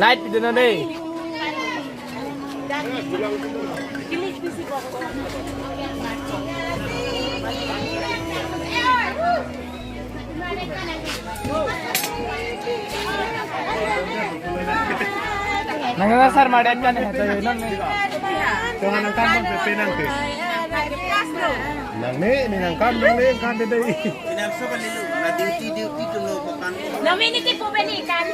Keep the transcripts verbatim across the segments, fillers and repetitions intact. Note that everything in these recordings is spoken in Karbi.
Light di na dei. Nang sar madat kan ya, tayo non ni. Tuhan ang kan pon pepe nang pe. Nang ni, ni nang kan, nang ni kan de dei. Pinang so kan nilu, na duty, duty tu no pakan. Nominate po beni kan.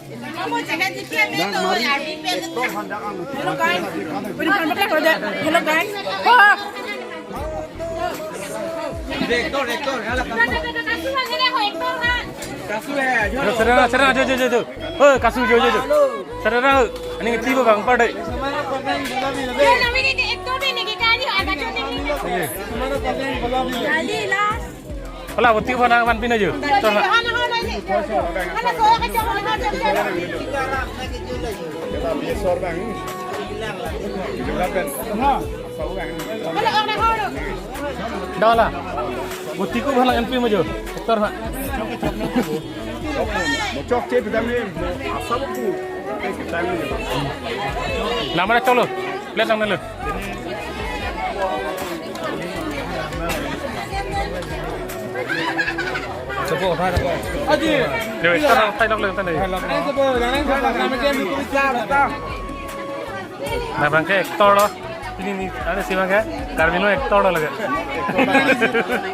Kamu jangan di pian Nang itu, mari, ya, di pian itu. Ektor hendak ang. Hello guys, beri kan pakai kerja. Hello guys. Wah. Ektor, ektor, hala kasu. Kasu hai, jo. Sarara, sarara, jo, jo, jo, jo. Hoi, kasu, jo, jo, jo. Sarara, ani tiba bang pada. Samara pakai bola bhi. Yo, namin ini ektor din ni kita ni ada cuti ni. Oke. Samara pakai bola bhi. Jali last. Hala, buti ko na man pino jo. Ektor na. Hana, hana, ini. Hana, soya ka, hana, hana, hana. Hala, hana, hana. Dala. Buti ko hala M P mo jo. Ektor ha. Mocok che bidang ni. Asal ko. Namanya cholo. Please ang nalo. Aji. Yo, ektor thai lok le, thai lok le. Thai lok. Thai lok. Thai lok. Thai lok. Thai lok. Nah, bang ke ektor lo. Pini ni, ada si bang ke? Karbi lo ektor lo lagi.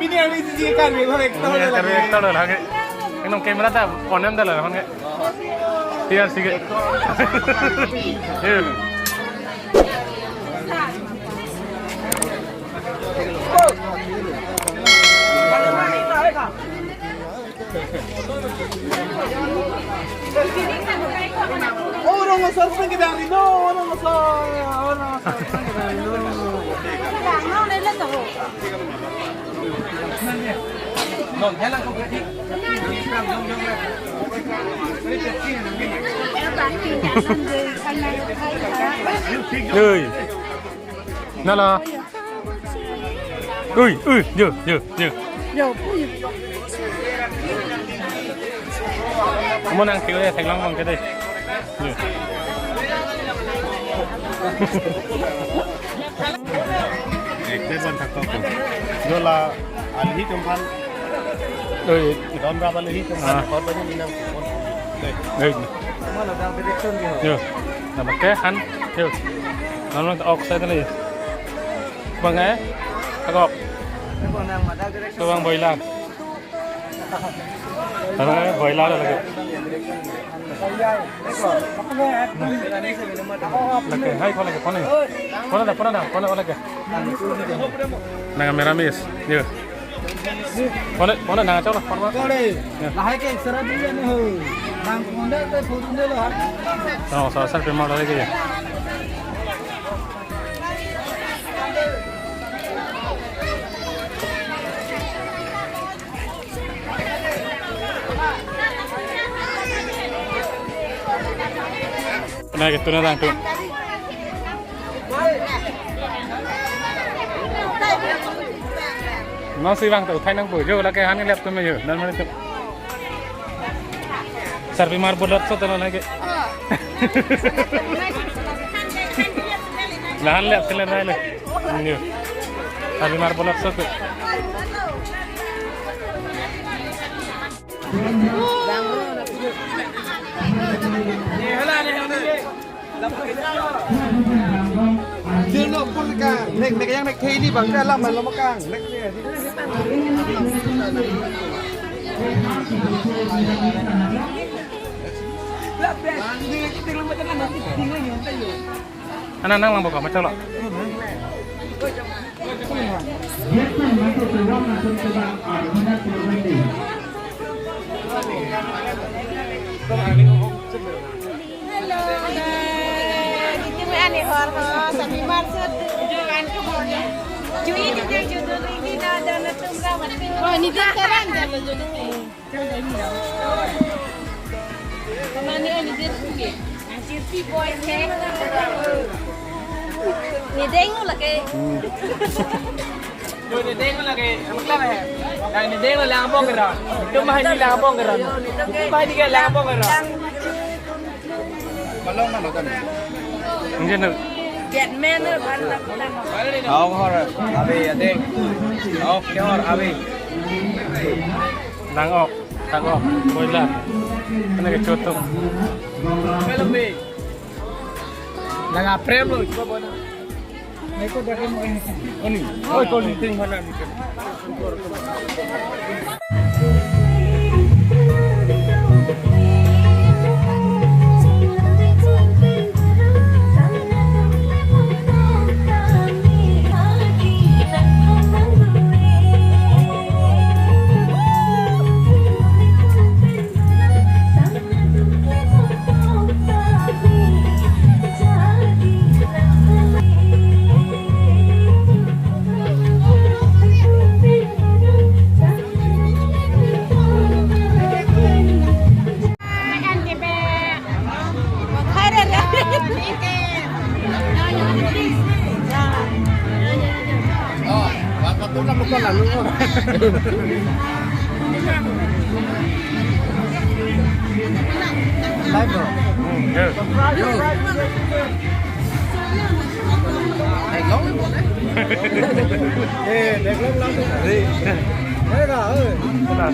Pini ani si Karbi lo ektor lo lagi. Karbi ektor lo lagi. Ekdom camera ta on em dala bang ke. Tiar sige. Yo. Orang asar pun kita hari no, orang asar, orang asar pun kita hari no. Oi. Nala. Ui, ui, yo, yo, yo. Yo, ui. Kamu nang tiu ya, theklong bang ke dei. Yo. Ekde ban thak ko. Yo la, alhi tumphan. Ui. Don raba alhi tumphan. Ah. Kor bani minang. Dei. Ui. Yo. Nama ke han. Yo. Nama oxide lagi. Bang eh? Agok. Tobang boila. Tobang eh, boila lagi. Lagi, hai ko lagi, phone. Phone na, phone na, phone lagi. Nang meramis. Yo. Phone, phone nang cholo, phone. Kore. Ya. Lahai ke sara dulu ni ho. Nang phone te phone dulu ha. Oh, sara sara pemar lagi ya. Pernah gitu na tang tu. Nasi bang tu, thai nang pu, jo lagi hani lep tu me jo, dan mana tu. Sarpi mar bolat so tena lagi. Lahan lep sila na le. Nyo. Sarpi mar bolat so tu. Dino pun ka nek nek yang nek theli bang ka lam lam kang nek. Ana nang lang bokok macam lo. Hello, guys. Ini ani hor ho, sabi mar sot. Juan ko hor ya. Jui ni dia judul ini na dan tumra mati. Oh, ini dia sekarang dan lo judul. Mane ni dei suge. Ang sirpi boy ke. Ni deng lagi. Ini deng lagi, yang mana ya? Nah, ini deng lagi, lang abong kera. Itu mah ini lang abong kera. Itu mah ini kayak lang abong kera. Malong na lo kan? Enggak, no. Get men, eh, ban tak tak. Aok hor, abi, adeng. Aok ke hor, abi. Nang ok, tang ok, boila. Ano ke chotok. Nang aprem lo, coba bona. Ani, oi, kau linting mana ni? Live, bro. Hmm, yeah. Yo. Eh, background lang. Hey. Hey, ka, hey. Kena.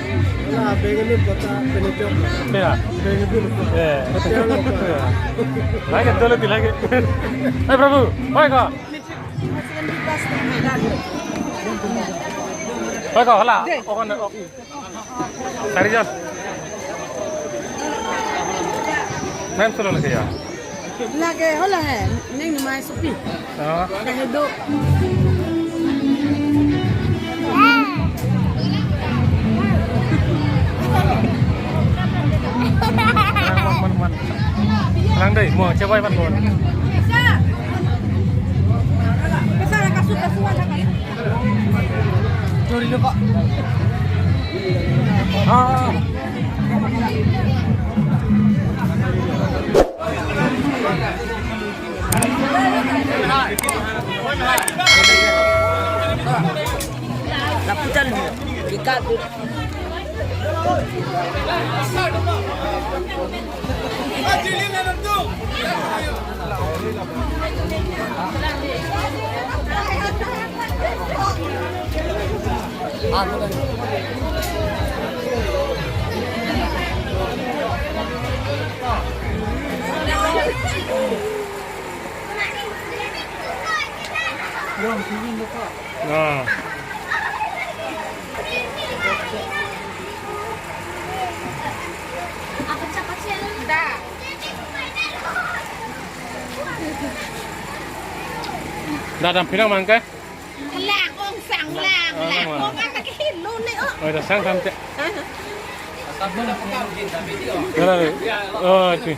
Kena, pengen lu kota, pengen jom. Kena. Pengen lu kota. Eh. Kota lu kota. Lagi dulu, lagi. Eh, Prabhu, oi ko. Oi ko, hala. Okon, ok. Sari jon. Mem solo lagi ya. Lagi hola hai, neng mai supi. Oh. Lagi do. Lang dei, mo, cewek pan mo. Bisa. Bisa, kasut, kasut, kasut. Curi dulu, Pak. Ah. Laputan. Ikat. Nah. Dadam pinang mangke? Lang ong sang lang, ah, lang lang. Ong kata ke hilo ni, oh. Oh, dah sang sampai. Hah? Dah, dah. Oh, itu.